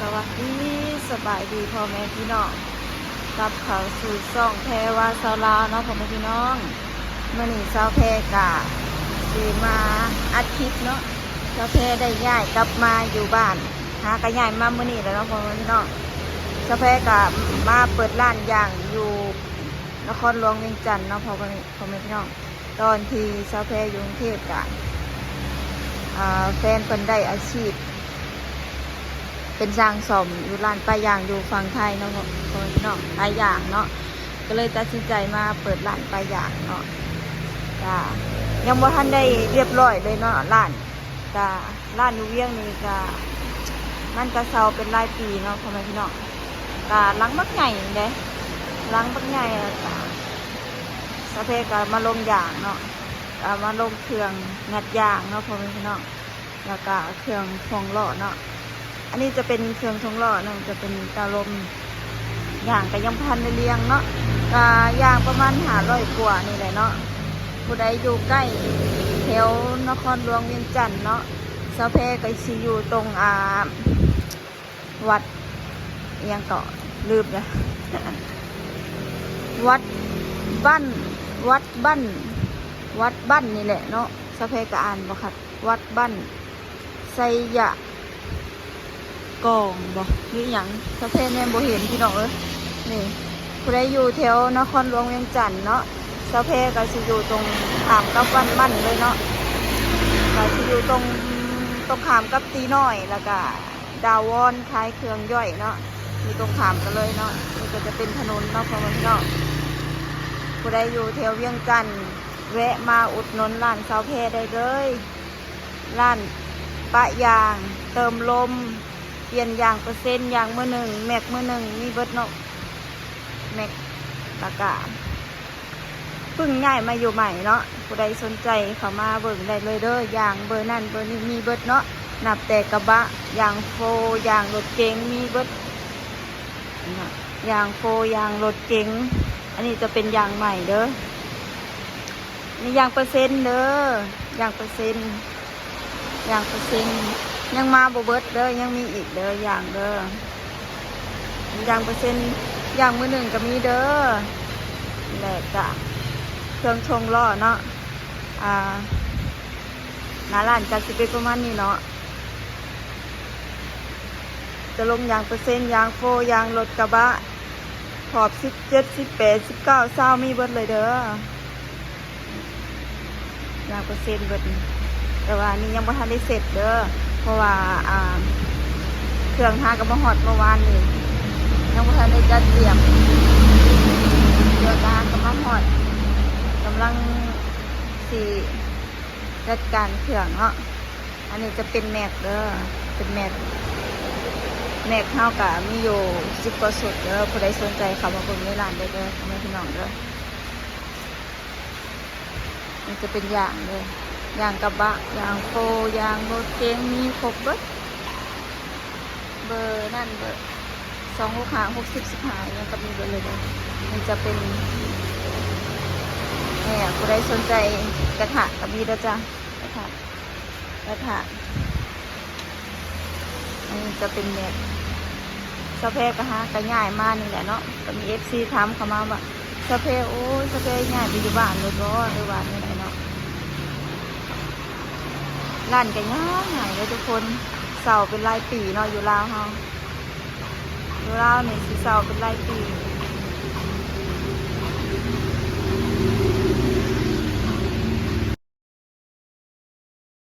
ສະບາຍດີ ສະບາຍດີພໍ່ແມ່ພີ່ນ້ອງ ກັບເຂົ້າສູ່ຊ່ອງແພວາຊາວລາວເນາະ ພໍ່ແມ່ພີ່ນ້ອງ. ມື້ນີ້ສາວແພກະຊິມາອັດຄລິບເນາະ. ສາວແພໄດ້ຍ້າຍກັບມາຢູ່ບ້ານ ຫາກະຍ້າຍມາມື້ນີ້ແຫຼະເນາະ ພໍ່ແມ່ພີ່ນ້ອງ. ສາວແພກະມາເປີດຮ້ານຍ່າງຢູ່ນະຄອນຫຼວງວຽງຈັນເນາະ ພໍ່ແມ່ ພໍ່ແມ່ພີ່ນ້ອງ. ຕອນທີ່ສາວແພຢູ່ກຸງເທບກະ ອາ ແຟນເພິ່ນໄດ້ອາຊີບເປັນຊ່າງສ້ອມຢູ່ຮ້ານປາຢ່າງຢູ່ຝັ່ງໄທເນາະ ພໍ່ແມ່ພີ່ນ້ອງ ປາຢ່າງເນາະ. ກໍເລີຍຕັດສິນໃຈມາເປີດຮ້ານປາຢ່າງເນາະ. ກະຍັງບໍ່ທັນໄດ້ລຽບຮ້ອຍເລີຍເນາະ ຮ້ານ ກະ ຮ້ານຢູ່ວຽງນີ້ກະ ມັນກະເຊົ່າເປັນຫຼາຍປີເນາະ ພໍ່ແມ່ພີ່ນ້ອງ. ກະຫຼັງບັກໃຫຍ່ເດ້ ຫຼັງບັກໃຫຍ່ ແລ້ວກະສາວແພກະມາລົງຢາງເນາະ ກະມາລົງເຄື່ອງງັດຢາງເນາະ ພໍ່ແມ່ພີ່ນ້ອງ ແລ້ວກະເຄື່ອງຖ່ວງລໍ້ເນາະ. ອັນນີ້ຈະເປັນເຄື່ອງຖ່ວງລໍ້ ນັ້ນຈະເປັນເຕົ້າລົມ. ຢາງກະຍັງບໍ່ທັນໄດ້ລຽງເນາະ ກະຢາງປະມານຫ້າຮ້ອຍກວ່ານີ້ແຫຼະເນາະ. ຜູ້ໃດຢູ່ໃກ້ແຖວນະຄອນຫຼວງວຽງຈັນເນາະ ສາວແພກະຊິຢູ່ຕົງ ອ່າ ວັດອີ່ຫຍັງເກາະ ລືມລະ ວັດບ້ານ ວັດບ້ານ ວັດບ້ານນີ້ແຫຼະເນາະ. ສາວແພກະອ່ານບໍ່ຄັກ ວັດບ້ານໄຊຍະ ກອງບໍ່ ຫຼືອີ່ຫຍັງ ສາວແພແນມບໍ່ເຫັນພີ່ນ້ອງເອີຍ. ນີ້ ຜູ້ໃດຢູ່ແຖວນະຄອນຫຼວງວຽງຈັນເນາະ ສາວແພກະຊິຢູ່ຕົງຂ້າມກັບວັດບ້ານເລີຍເນາະ ກະຊິຢູ່ຕົງ ຕົງຂ້າມກັບຕີນ້ອຍ ແລ້ວກະດາວອນຂາຍເຄື່ອງຍ່ອຍເນາະ ຢູ່ຕົງຂ້າມກັນເລີຍເນາະ. ນີ້ກະຈະເປັນຖະໜົນເນາະ ພໍ່ແມ່ພີ່ນ້ອງ. ຜູ້ໃດຢູ່ແຖວວຽງຈັນ ແວະມາອຸດໜູນຮ້ານສາວແພໄດ້ເລີຍ. ຮ້ານປະຢາງ ເຕີມລົມ ປ່ຽນຢາງເປີເຊັນ ຢາງມືໜຶ່ງ ແມັກມືໜຶ່ງ ມີເບິດເນາະ ແມັກ ແລ້ວກະເພິ່ງຍ້າຍມາຢູ່ໃໝ່ເນາະ. ຜູ້ໃດສົນໃຈເຂົ້າມາເບິ່ງໄດ້ເລີຍເດີ ຢາງເບີນັ້ນເບີນີ້ມີເບິດເນາະ ນັບແຕ່ກະບະ ຢາງໂຟ ຢາງລົດເກັງ ມີເບິດ ຢາງໂຟ ຢາງລົດເກັງ. ອັນນີ້ຈະເປັນຢາງໃໝ່ເດີ ນີ້ຢາງເປີເຊັນເດີ ຢາງເປີເຊັນ ຢາງເປີເຊັນ ຍັງມາບໍ່ເບິດເດີ ຍັງມີອີກເດີ ຢາງເດີ ຢາງເປີເຊັນ ຢາງມືໜຶ່ງກະມີເດີ. ແລະກະເຄື່ອງຖ່ວງລໍ້ເນາະ ອາ ໜ້າຮ້ານກະຊິເປັນປະມານນີ້ເນາະ. ຈະລົງຢາງເປີເຊັນ ຢາງໂຟ ຢາງລົດກະບະ ຂອບສິບເຈັດ ສິບແປດ ສິບເກົ້າ ຊາວ ມີເບິດເລີຍເດີ ຢາງເປີເຊັນເບິດນີ້. ແຕ່ວ່ານີ້ຍັງບໍ່ທັນໄດ້ເຊັດເດີ ເພາະວ່າ ອ່າ ເຄື່ອງຫາກະມາຮອດເມື່ອວານນີ້ ຍັງບໍ່ທັນໄດ້ຈັດຕຽມ ເຄື່ອງຫາກະມາຮອດ ກຳລັງຊິຈັດການເຄື່ອງເນາະ. ອັນນີ້ຈະເປັນແມັກເດີ ເປັນແມັກ ແມັກເຮົາກະມີຢູ່ສິບກວ່າຊຸດເດີ ຜູ້ໃດສົນໃຈເຂົ້າມາເບິ່ງໃນຮ້ານໄດ້ເດີ ພໍ່ແມ່ພີ່ນ້ອງເດີ. ນີ້ຈະເປັນຢາງເດີ ຢາງກະບະ ຢາງໂຟ ຢາງລົດເກັງ ມີຄົບເບິດ ເບີນັ້ນເບີສອງຫົກຫ້າ ຫົກສິບ ສິບຫ້າ ຫຍັງກະມີເບິດເລີຍເດີ. ນີ້ຈະເປັນ ນີ້ ຜູ້ໃດສົນໃຈກະທະກະມີເດີຈ້າ ກະທະ ກະທະ. ອັນນີ້ຈະເປັນແມັກ ສາວແພກະຫາກະຍ້າຍມານີ້ແຫຼະເນາະ ກະມີເອັຟຊີຖາມເຂົ້າມາວ່າ ສາວແພ ໂອ້ຍ ສາວແພຍ້າຍໄປຢູ່ບ້ານໂລດບໍ່ ຫຼືວ່າແນວໃດເນາະ. ຮ້ານກະໃຫຍ່ໃຫຍ່ເດີທຸກຄົນ ເຊົ່າເປັນຫຼາຍປີເນາະ ຢູ່ລາວເຮົາ ຢູ່ລາວນີ້ຊິເຊົ່າເປັນຫຼາຍປີ.